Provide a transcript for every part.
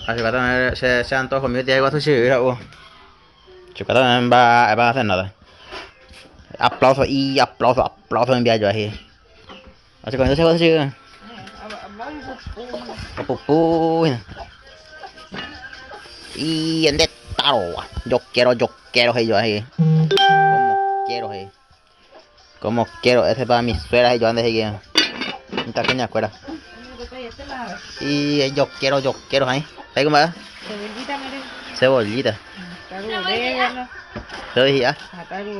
Así que se antojo mío tiene algo así, Chica, va, va a hacer nada. Aplauso y aplauso, aplauso envía yo ahí. Así que se va a decir. Y en de taro. Yo quiero, yo quiero yo ahí. Como quiero, hey. Como quiero, ese para mi suegra yo antes de que. Esta afuera. Y yo quiero ahí. ¿Ahí cómo va? Cebollita, mire. Cebollita. Orégano. Cebollita.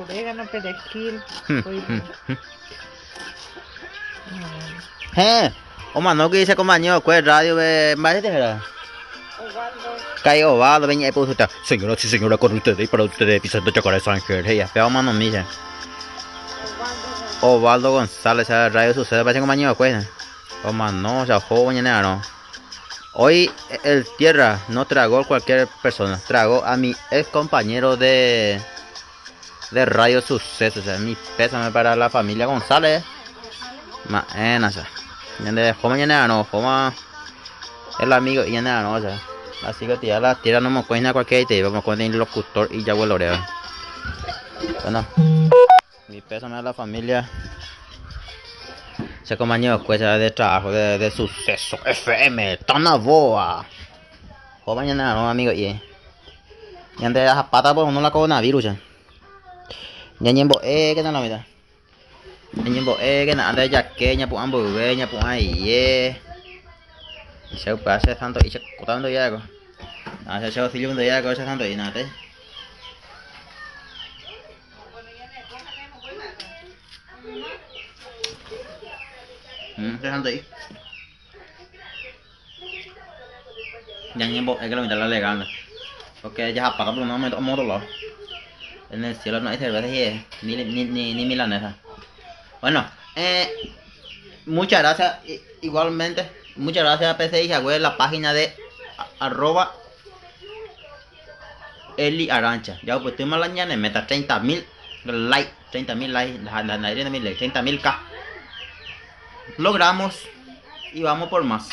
Orégano, perejil. Eh, o mano que dice compañero, ¿cuál radio de más de verdad? Cae Ovado, venía y puso Señora, sí, señora, con ustedes y para ustedes, pisando Chacaré San Ángel. Hey, pero mano misa. Ovaldo González, radio sucede, parece compañero, pues. O mano, o sea, joven, no. Hoy el tierra no tragó a cualquier persona, tragó a mi ex compañero de Radio Suceso, o sea, mi pésame para la familia González. Maena, o sea, ñande joma ñane no, joma el amigo y ñane no, o sea. Así que tía la tierra no me cuenta cualquier te me cuenta el locutor y ya vuelo Bueno, mi pésame a la familia. Se compañero escuela de trabajo de Suceso FM, Tanaboa. Joma ñane no, amigo y ñande la pata por no la coronavirus ya. Ñañembo que no la mitad. Ñañembo que na ande ya que ña pu ambo ve ña pu ai ye. Se pasa tanto y se cotando ya ko. Ah, se se auxilio ya ko se tanto y nada. Se tanto y. Ñañembo que la mitad la legal. Porque ya pata por un momento módulo. En el cielo no hay cerveza y ni, ni, ni, ni milanesa. Bueno, muchas gracias igualmente. Muchas gracias a PCI Jagüe, la página de arroba Eli Arancha. Ya pues estoy mal mañana meta 30.000 likes, 30.000 likes, la, la, la, 30.000 likes, 30.000 K. Logramos y vamos por más.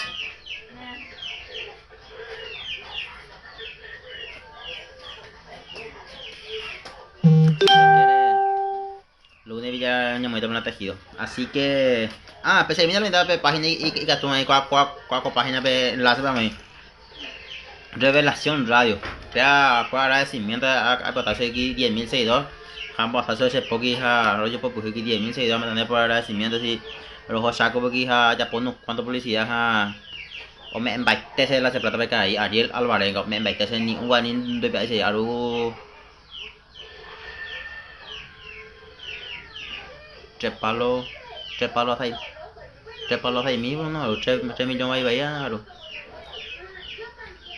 Lunes ya me voy a tejido. Así que. Ah, pensé mira la página y y que tú ahí cuál cuál página pe enlace para mí. Revelación Radio. Te cuál agradecimiento a pasarse aquí 10.000 seguidores. Han pasado ese poqui a rollo por aquí 10.000 seguidores me por agradecimiento si pero saco porque ya ya pon cuánto publicidad ja o me embaitese la se plata para ahí Ariel Alvarenga me embaitese ni un guanín de ese aru tres palos ahí tres palos ahí mismo no 3 millones ahí vaya aru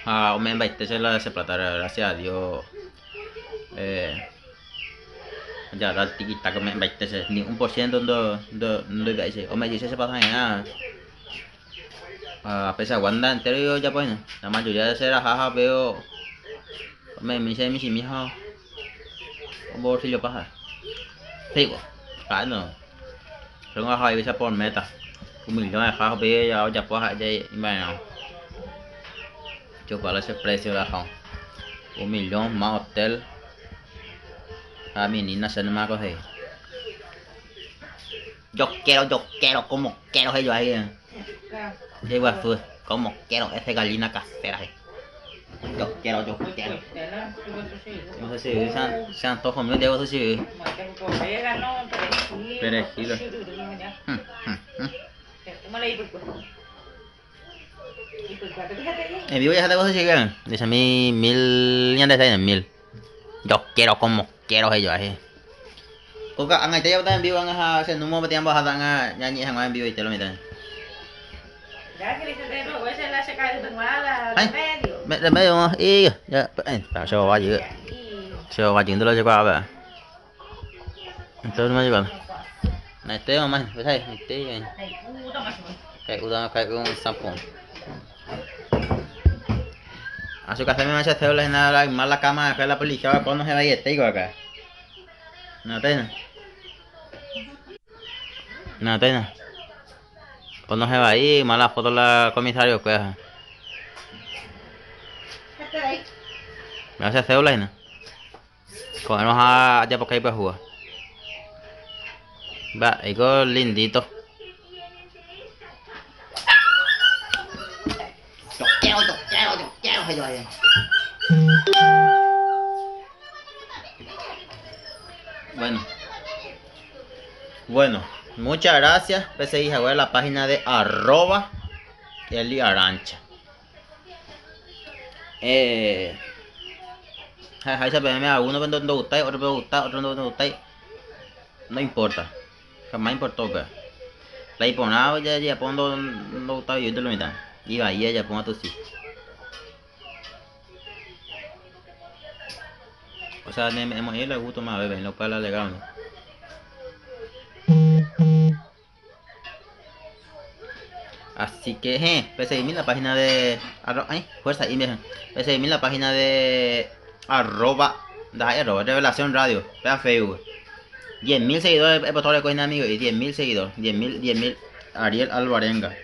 ah o me embaitese la se plata gracias a Dios ya la tiki taka me embaitese ni 1% do do do ese o me dice se pasa en a pesar Wanda entero yo ya pues la mayoría de ser jaja veo me me dice mi mi hija un bolsillo pasa sí claro tengo a esa por meta 1 millón de jaja veo ya ya pues ya bueno yo cuál es el precio de la 1 millón más hotel a mi nina se no me acoge yo quiero como quiero yo ahí Llego a su como quiero ese gallina casera. Yo quiero, yo quiero. No sé si se antojo mío, Diego, si. Perejil. En vivo ya se te sigue. Dice mi mil, ya de mil. Yo quiero como quiero yo ahí. Coca, ang ite ya en vivo ang ha se número tiempo ha nga nyanyi hang en vivo y te lo meten. Ya que dice de nuevo, esa es la seca de remedio. Remedio, y ya, se va a llegar. Se va a llegar, lo lleva a ver. Entonces me lleva. Này tế mà mày, với thầy, tế này. Cái udah kayak un sampun. Así que hacerme más hacer la mala cama, que la policía cuando se vaya este acá. No tena. No tena. Cuando se va ahí, mala foto la comisario pues. Me hace cédula hína. Ko'ẽrõ ha ajapoka ipyahúva. Mba'éiko lindito. Bueno. Bueno, muchas gracias. Pesegui haguére la página de arroba Eli Arancha. Eh, ha'eháicha peẽme alguno pe ndogustái, otro pe ogusta, otro ndogustái. No importa. Jamás importó upéva. La iporãva jajapo ndogustaivéinte lo mitã. Ivai jajapóva tusi. O sea, neme'ẽmo'ãi la gusto maveve, lo cual la legal, ¿no? Así que, eh, peseguimi la página de... Arro, ay, fuerza, y me, peseguimi la página de... Arroba... Ndaha'éi arroba, Revelación Radio, pea Facebook. 10.000 seguidores, he postado de amigo, y 10.000 seguidores, 10.000, 10.000, Ariel Alvarenga.